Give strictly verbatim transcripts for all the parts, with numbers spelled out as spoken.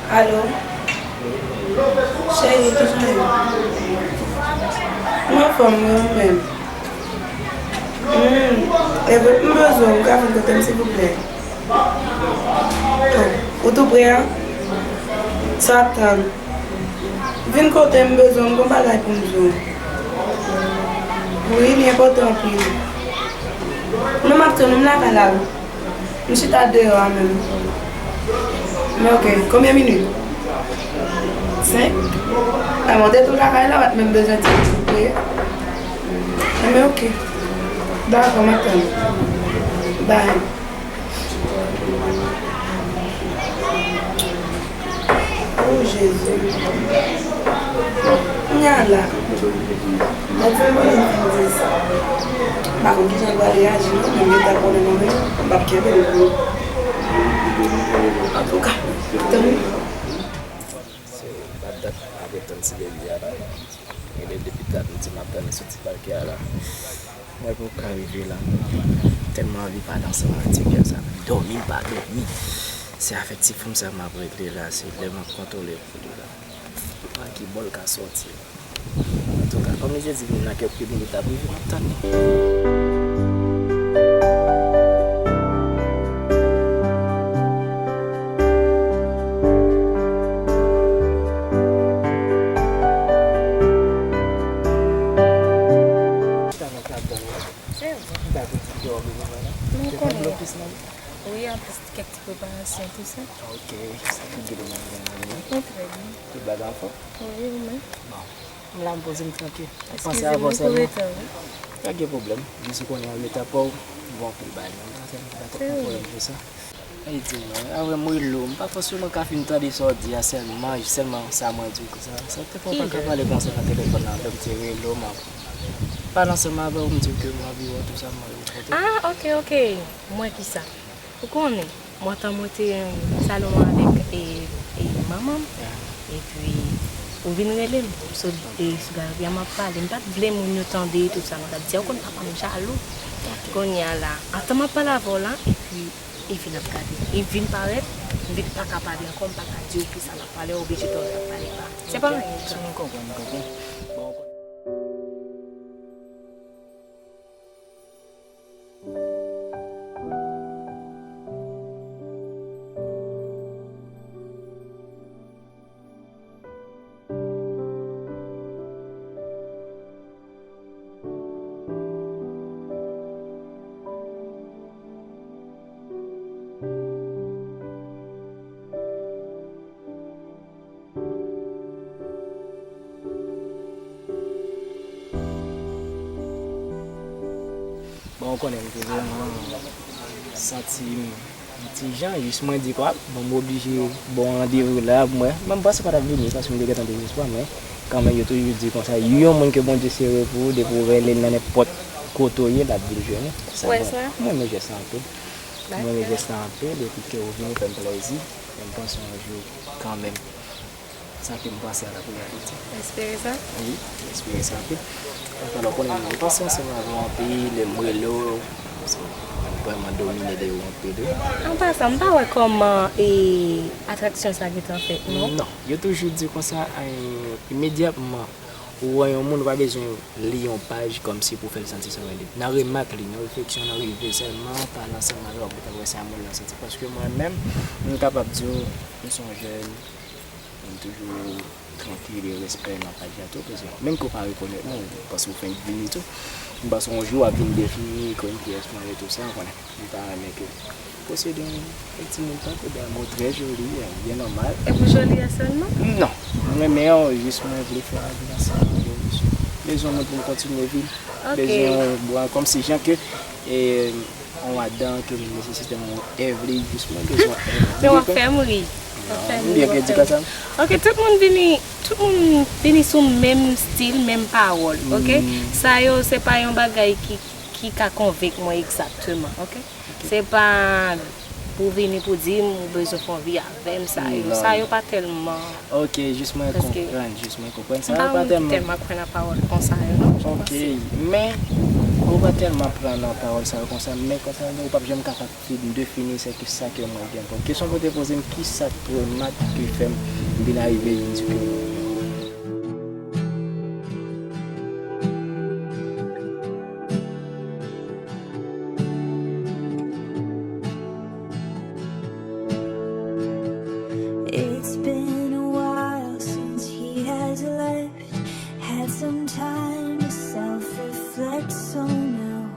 Alo? Cheri, kijan w ye? M anfòm, wi, ou menm? Hmm, e vre, m bezwen w, ou ka vin kote m, silvouplè? Oh, ou tou pre a? Sa w ap tann? Vin kote m, bezwen w, m gon bagay pou m di w. Wi, li enpòtan anpil. Non, m ap tann ou, m lakay la wi. M chita deyò a menm. Men oke, konbyen minit? Senk? A, mwen te tou lakay la, w ap menm bezwen di m pou ye. Men oke. Dakò, m ap tann ou. Bay. O Jezi. Kounye a la, lè di m vini m fin di sa. M pa konn kijan l pral reyaji non, men m gentan konnen mwen menm, m p ap kenbe l pou. Antouka, tann. Se pa dat apre tann ti bebe a la. Rele depi dat, m di m ap tann li soti pakè a la. Mwen poko ka rive la. Tèlman anvi pale ansanm avèk ti gè sa. Dòmi, m pa dòmi. Se afè ti fou m sa m ap regle la. Se lè m ap kontwole pou li la. Pa ki bò l ka sòti. Antouka, kòm li te di m nan kèk minit l ap rive, m ap tann li. Se ou. M ta vin di dòmi mwen la. Ou konnen. Wi, anplis kèk ti preparasyon, tou sa. Ok, sa ki gen nan men ou? Mwen trè byen. Tout bagay anfòm? Wi, ou menm? Bon. M la, m poze m trankil. M ap panse avè w sèlman. Pa gen pwoblèm. Jis ou konnen anlè ta pa w, m gon anpil bagay. M pa fè, m pa fè pwoblèm pou sa. Ey, di mwen, a wè m rele w, m pa fòseman ka fin tande sa w di a sèlman, sèlman sa mwen di w konsa. Sa te fè w pa ka pale konsa nan telefòn nan, apre m te rele w, m ap pale ansanm avè w, m di w ke m anvi wè w, tou sa, m anvi w kote. Ah, ok, ok. M wè kisa. Ou konnen, mwen tan mwen te salon an avèk, e, e, manman m, epi ou vin rele m sou, e, sou galeri a, m ap pale. M pa t vle moun yo tande tou sa, m t ap di, ou konn papa m jalou. Kounye a la, antan m ap pale avè w la, epi Evin ap gade. Evin parèt, m vin pa ka pale ankò, m pa ka di w kisa l ap pale, oblije tande l ap pale ba. Se pa anyen sa. M konprann, m konprann. Bon, Bon, ou konnen m te vrèman santi m yon ti jan, jis mwen di, kwa, bon, m oblije ba w randevou la, mwen, mwen m panse pa t ap vini, paske m te gentan dezespwa, men kanmenm, yo toujou di konsa, yon moun ke Bondye sere pou ou, depi w rele l nan nenpòt kote w ye, l ap vin jwenn ou. Ou wè sa? Mwen renmen jès la anpil. Mwen renmen jès la anpil, epi ke ou vini fè m plèzi, men m panse yon jou, kanmenm, sa ke m panse a t ap reyalize. Espere sa? Wi, m espere sa anpil. Paske lè w konnen m pase ansanm avè w anpil, lè m rele w, se vrèman domine de ou anpil, wi. An pasan, m pa wè kòman, e, atraksyon sa gentan fèt, non? Non, yo toujou di konsa, e, imedyatman ou wè yon moun, ou pa bezwen li yon paj kòmsi pou fè l santi sa w rele. Nan remak li, nan refleksyon, nan rive sèlman, pale ansanm avè w, ou gentan wè sa moun nan santi. Paske mwen menm, m kapab di w, m se yon jèn, m toujou trankil e respè nan paj la tou, paske menm ke w pa rekonèt mwen, paske w fenk vini tou, m panse yon jou w ap vin defini kòm kiyès mwen ye tou sa, ou konnen. M ta renmen ke posede yon, yon timoun tankou w, dayè mwen trè joli, byen nòmal. E pou joli a sèlman? Non. M renmen w, jis mwen vle fè lavi ansanm avè w, jis bezwen moun pou m kontinye viv. Ok. Bezwen yon bwa, kòmsi jan ke, e, yon madanm ke m nesesite, yon Evelyn, jis mwen bezwen Evelyn. Men w ap fè m ri. W ap fè m ri, w ap fè m ri. Ok, tout moun vini, tout moun vini sou menm stil, menm pawòl, ok? Sa yo, se pa yon bagay ki, ki ka konvenk mwen egzakteman, ok? Se pa pou vini pou di m ou bezwen fè yon vi avè m, sa yo, sa yo pa tèlman. Ok, jis mwen konprann, jis mwen konprann. Sa yo pa tèlman. M pa yon moun ki tèlman kwè nan pawòl konsa yo, non, m panse. Ok, men, Ou pa tèlman pran nan pawòl sa yo konsa, men konsa, ou p ap janm kapab fin defini se ki sa ke mwen gen pou. Kesyon ke w te poze m, ki sa k remak ki fè m vin arive vin di ke mwen. It's been a while since he has left. Had some time to self reflect, so now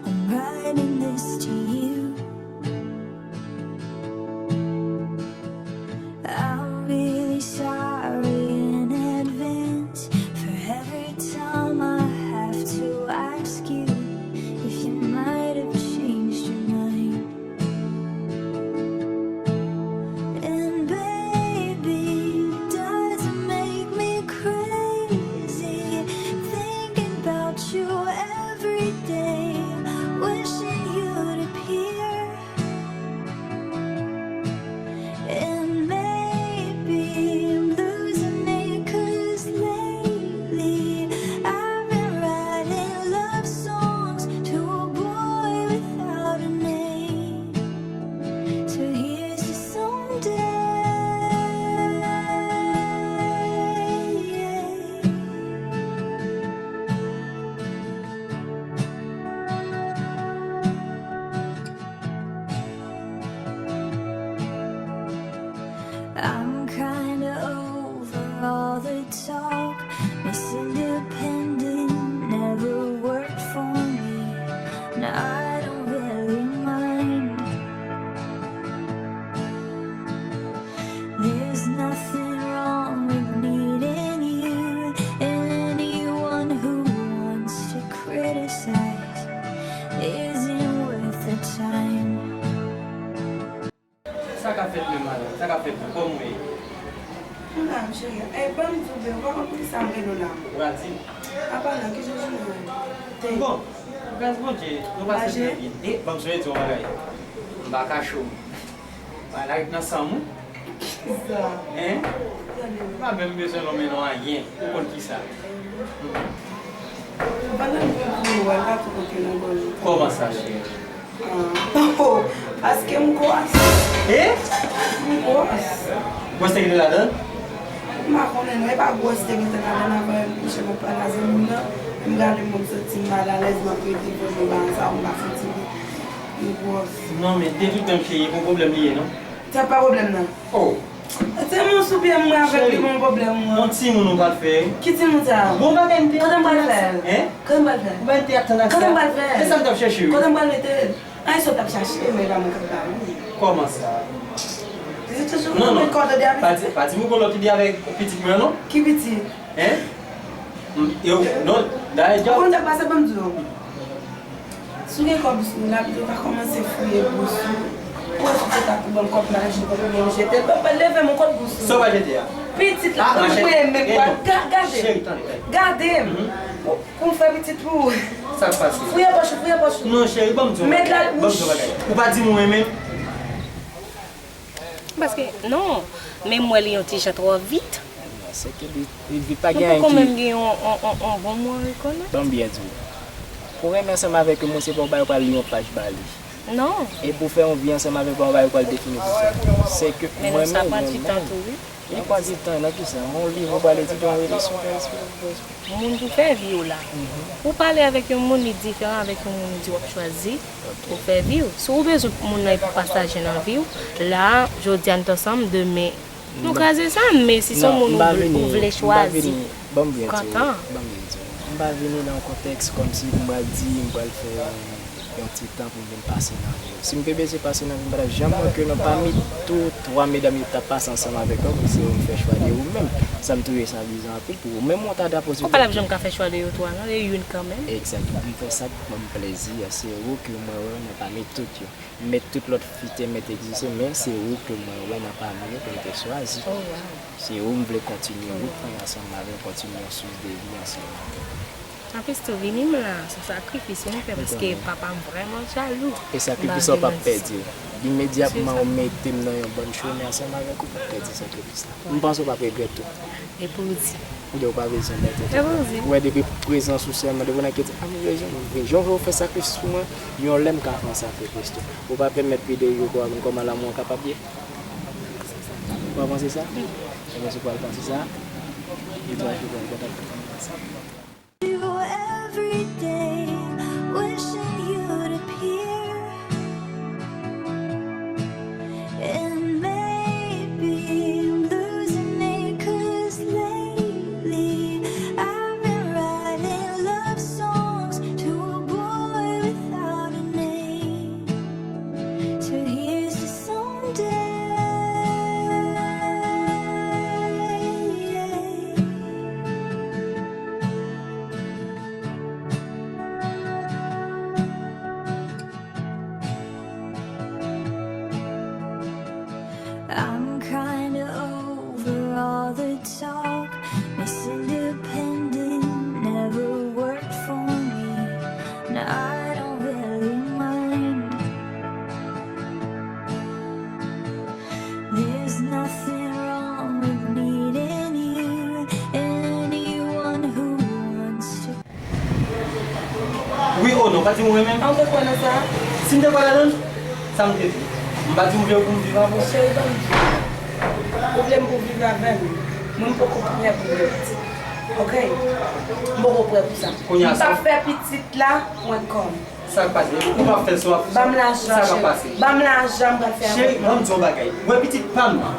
I'm writing this to you. I'm really sorry in advance for every time I have to ask you if you might have changed your mind. And baby, does it make me crazy thinking about you every day, wishing you'd appear? And maybe I'm losing it, 'cause lately I've been writing love songs to a boy without a name. So here's to someday. I'm kinda over all the talk. Miss Independent never worked for me. Now I don't really mind. There's nothing wrong with needing you. Anyone who wants to criticize isn't worth the time. Sa k ap fèt menm madanm? Sa k ap fèt la? Kòman w ye? M la, m cheri. Ey, ban m di w, bebe, ou pa konn poukisa m rele w la. Ou pral di m. Apa non, kijan jounen an ye? Te. Bon, gras Bondye, nou pase trè byen. E, ban m sonje di w yon bagay. M pa kache w. Bagay la ret nan san m wi. Kisa? Hein? M pa menm bezwen lonmen non anyen. Ou konn kisa? Pandan m vin pou ou, al pa tou kote nan gòj ou. Kòman sa, cheri? Ah, oh, paske m gwòs. Eh? M gwòs. Gwòs te gen ladan? M pa konnen non, e pa gwòs te gen ladan avan m kouche m ap pale a zanmi m nan. M gade m wè m santi m malalèz, m ap rete vrèman ba sa, m pa santi byen. M gwòs. Non, men de tout menm cheri, e pa yon pwoblèm li ye non. Sa pa pwoblèm nan. Oh. Se moun sou pye m mwen avèk li bon pwoblèm mwen. Yon timoun ou pral fè. Ki timoun sa? Bon bagay m te. Kote m pral fè l? Hein? Kote m pral fè l? Ou pa te atann ak sa. Kote m pral fè l? Se sa m t ap chèche wi. Kote m pral mete l? An, e sa w t ap chache, men e pa mwen k ap ba ou li. Kòman sa? Non, non. Pa di, pa di m ou gon lòt ide avèk pitit mwen an non. Ki pitit? Hein? M, yo, non, dayè djòb. Ou konn sa k pase, ban m di w. Si w gen kòb sou ou la, pito w ta kòmanse fouye bous ou. Ou wè si w te ka tou ban m kòb nan jip ou oubyen m jete l. Papa, leve m yon kote bous ou. Sa w pral jete a? Pitit la, ou renmen m. Gade m. Gade m. Pou m fè pitit pou ou. Sa k pase? Fouye pòch ou, fouye pòch ou. Non, cheri, ban m di w yon bagay. Ban m di w yon bagay. Ou pa di m ou renmen m? Paske, non, men m wè li yon ti jan twò vit. Non, se ke li, li vit pa gen anyen ki. Ou poko menm gen yon, yon, yon, yon bon mo a rekonèt. Ban m byen di w. Pou w renmen ansanm avèk yon moun, se pa w bay ou pral li yon paj ba li. Non. E pou w fè yon vi ansanm avèk li, ou bay ou pral defini pou sa. Se ke mwen menm, mwen menm. Men non, sa pran ti tan tou, wi. Li pran ti tan, nan kisa? Mwen, yon liv ou pral etidye, yon relasyon ou pral esplike. Moun pou fè vi w la. Ou pale avèk yon moun, li diferan avèk yon moun ou di w ap chwazi pou fè vi w. Si w bezwen moun nan e pou pasaje nan vi w, la, jodi a nou t ansanm, demen nou kraze sa, men si se yon moun ou vle chwazi, pran tan. M pa vini nan yon kontèks kòmsi pou m pral di m pral fè yon ti tan pou m vin pase nan vi w. Si m te bezwen pase nan vi w, m pa t ap janm wè ke nan pami tou twa medam yo t ap pase ansanm avèk ou, se ou m fè chwa de ou menm. Sa m twouve sa bizan anpil pou ou. Menm ou ta ta poze. Ou pa t ap janm ka fè chwa de yo twa non, de youn kanmenm. Egzakteman. M fè sa k ban m plezi a, se ou ke mwen wè nan pami tout yo. M met tout lòt fi te mèt egziste, men se ou ke mwen wè nan pami yo pou m te chwazi. Se ou m vle kontinye wout mwen ansanm avè w, kontinye yon sous de vi ansanm avè w. Anplis tou, vini m la, se sakrifis wi m fè paske papa m vrèman jalou. E sakrifis sa w p ap pèdi l. Imedyatman ou mete m nan yon bòn chemen ansanm avèk ou, w p ap pèdi sakrifis la. M panse w p ap regrèt tou. E pou w di. Ou pa bezwen mèt tèt ou. Ou wè, depi prezans ou sèlman, depi w nan kretyen, pa bezwen, jan w fè sakrifis pou mwen, yon lè m ka fè yon sakrifis tou. Ou pa pèmèt pede yo kwa mwen kòman lanmou an kapab ye. Ou pa panse sa? Ebyen, si w pral panse sa, netwayaj ou pral kontak. You every day, wishing you'd appear. And maybe I'm losing it, 'cause lately I've been writing love songs to a boy without a name. So here's to someday. I'm kinda over all the talk. Miss Independent never worked for me. Now I don't really mind. There's nothing wrong with needing you. Anyone who wants to Wi, o non, pa di m ou renmen m. An, ou te kwè nan sa? Si m te kwè ladan l, sa m te di? M pa di m vle w pou m viv avè w. Cheri, ban m di w. Ou vle m pou viv avè m? Mwen, m poko prè pou m gen pitit. Oke? M poko prè pou sa. Kounye a, m p ap fè pitit la pwen kò m. Sa k pase? Ou p ap fè l, sa w ap, sa k ap pase? Ban m lajan, cheri. Ban m lajan, m pral fè avè w. Cheri, ban m di w yon bagay. Ou wè pitit pa m nan?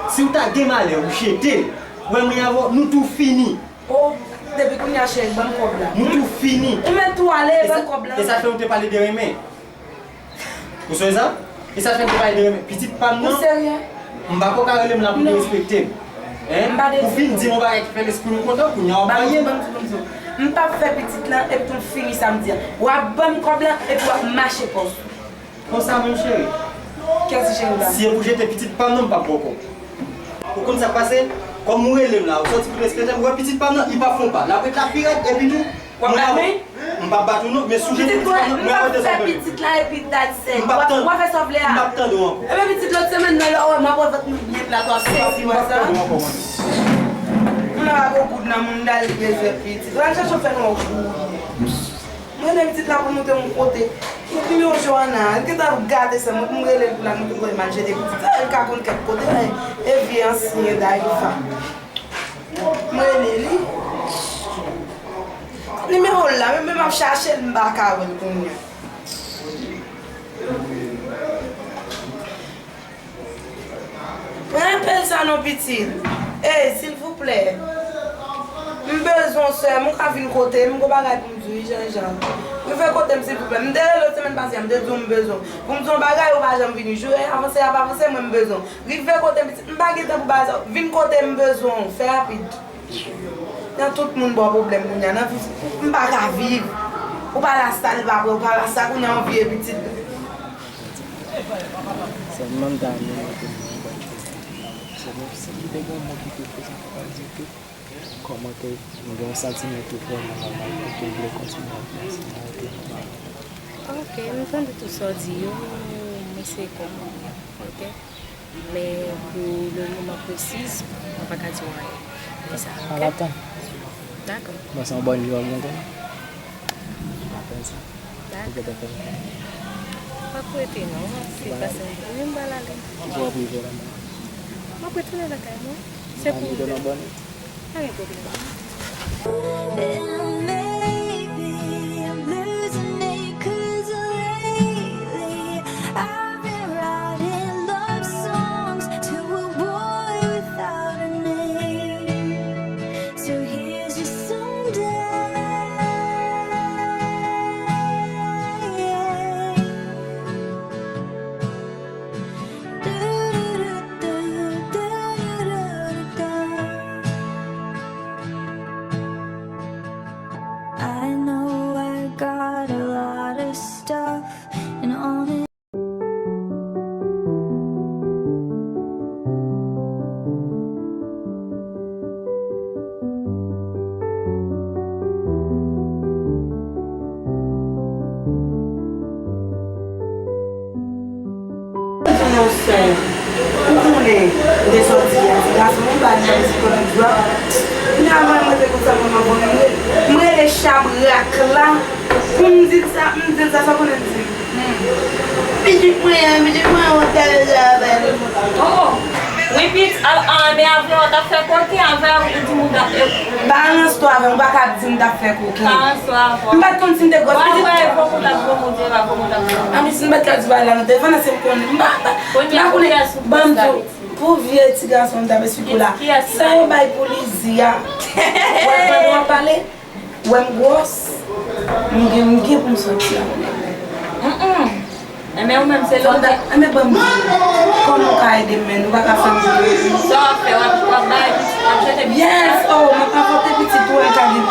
Si w ta gen malè, ou jete l. Ou wè mwen avè w, nou tou fini. Oh, depi kounye a, cheri, ban m kòb la. Nou tou fini. Ou mèt tou ale, ban m kòb la. E sa fè nou te pale de renmen. Ou sonje sa? E sa fè nou te pale de renmen. Pitit pa m nan. Ou serye? M pa ko ka rele m la pou derespekte m. Hein? M pa derespekte w. Ou fin di m yon bagay ki fè lespri m kontan, kounye a w ap vanyen. Ban m di, ban m di, ban m di. M p ap fè pitit lan, epi tou m fini sa m di a. W ap ban m kòb la, epi w ap mache pòs ou. Konsa menm, cheri. Kiyès ki cheri w la? Si e pou jete pitit pa m nan, m p ap ba w kòb. Ou konn sa k pase? Kòm ou rele m la, ou sòti pou derespekte m, ou wè pitit pa m nan, li p ap fè yon pa. L ap ret la pi rèd, epi tou, w ap bat li? M p ap bat ou non, men si w jete pitit pa m nan, mwen revolte sou ou. Pitit la, epi that's it. M p ap tande. W ap fè sa w vle a. M p ap tande w ankò. Epi pitit lòt semèn nan, lè w wè m ap wè vant mwen byen plat, w ap sezi wè sa. M p ap tande w ankò, mwen menm. Moun nan pa gon goud nan moun, dal bezwen pitit. W al chèche w fè nan yon goud. Mwen rele pitit la pou moute yon kote. Met nimewo Johanna, li gentan ap gate sè mwen, pou m rele l pou l al moute kote m al jete pitit. Sa, li ka konn kèk kote, e, e vye ansyen Daifa. M rele li. Nimewo l la, men, men m ap chache l, m pa ka wè l kounye a. Pran apèl sa non, pitit. Ey, silvouplè. M bezwen w, sè m, ou ka vin kote m, m gon bagay pou m di w, wi, Jan Jan. Rive kote m, silvouplè. M te rele w semèn pase a, m te di w m bezwen w. Pou m di w yon bagay, ou pa janm vini. Jou a avanse, ap avanse, mwen m bezwen w. Rive kote m, pitit. M pa gen tan pou bagay sa. Vin kote m, m bezwen w. Fè rapid. Nan tout moun ba w pwoblèm kounye a. Nan vi, m pa ka viv. Ou pa la sa, li pa prè, ou pa la sa, kounye a yon vye pitit. Sèlman m ta renmen mete m nan yon bòn kote. Sèlman si m te gen yon mo ki pi prezan pou m di tou, kòman ke m gen yon santiman ki vrèman nòmal, pou ke m vle kontinye ap fè ansanm avèk ou. Ok, m tande tout sa w di yo, m eseye konprann, ok? Men pou le moman presiz, mwen pa ka di w anyen. Se sa, ok? Dakò. Bon, se yon bòn jou ap monte. Apèl sa. Dakò. Ou gentan fè l. M ap rete non, se pase m pou m ba l ale. Ou ap rive la, non? M ap retounen lakay mwen. Se pou ou. Pa gen pwoblèm. And maybe I'm losing it, 'cause lately I've been writing love songs to a boy without a name. So here's your someday. I know I got a lot of stuff and on it. Ou konnen, m te sòti a, ti gason, m pa nan psikològ dwa. M Avan mwen te konn sa mwen mwen konnen m rele. M rele chabrak la. Pou m di l sa, m di l sa, sa w konnen l di m? Pitit mwen an, pitit mwen an, mwen te rele avè l. Oh, oh. Wi, pitit, a, a, men avè w t ap fè koken, avè w, ou di m ou t ap, e, pa ranse w avè m, ou pa ka di m t ap fè koken. Pa ranse w avè w. M pa t konn si m te gwòs. Wè, pitit. Wè, fòk ou t ap gwo, Bondye, pa fòk ou t ap gwo. Anplis, m pa t ka di bagay la nan telefòn nan, se m konnen. M pa, m pa, m pa konnen. Ban m di w, pou vye ti gason m t ap esplike w la. Sa yo bay pou Lizi a. Wè, pandan w ap pale, wè m gwòs, m gen, m gen pou m sòti a. Mm-mm. Enben, ou menm, se lòt. Enben, ban m di w, kòman w ka ede m, men ou pa ka fè m. Sa w ap fè, w ap, w ap bay pitit, w ap jete pitit. Yes, oh, m ap apòte pitit ou, e ka gen.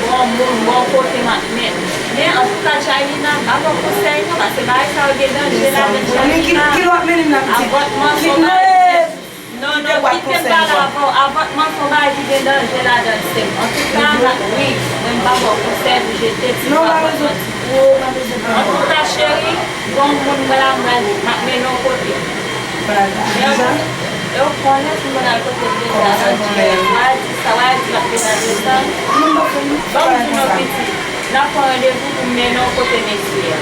Bon moun, bon kote, m ap, men, men, antouka, Jaylina, m pa ba w konsèy, non, paske bagay sa yo gen danje ladan l, Jaylina. Men ki, ki lè w ap mennen m la, pitit? Avòtman, se yon bagay. Non, non, kite m pale avè w. Avòtman se yon bagay ki gen danje ladan l, sè m. Antouka, m ap, wi, mwen m pa ba w konsèy pou jete ti avòtman ti. Antouka, cheri, gon moun mwen la, m pral, m ap mennen w kote. E w konnen si mwen al kote l deja, w a di sa, w a di l ap degaje sa. Ban m di nou pitit, n ap pran randevou pou m mennen w kote mesye a.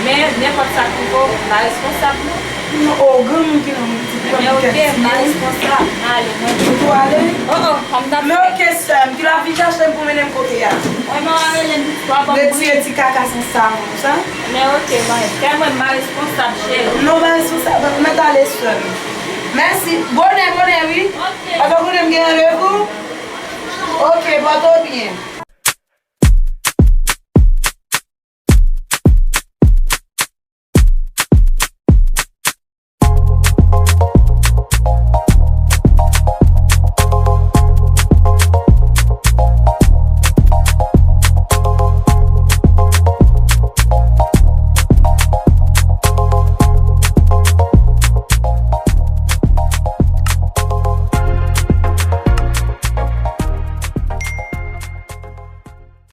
Men, nenpòt sa k rive w, m pa responsab, non. Non, oh, granmoun ki nan mwen pitit, li pa gen kèk timoun. Ebyen, oke, m pa responsab. M ale, mwen. Ou tou ale? Oh, oh, sa m t ap fè. Men oke, sè m, kilè w ap vin chache m pou mennen m kote a? Mwen, mwen rele m pitit, w ap ban m bri. Retire ti kaka san savon sa. Men oke, mwen, kè mwen, m pa responsab, cheri. Non, w pa responsab, mèt ale, sè m. Mèsi. Bonè, bonè, wi. Oke. Papa konnen m gen randevou? Oke, pòte w byen.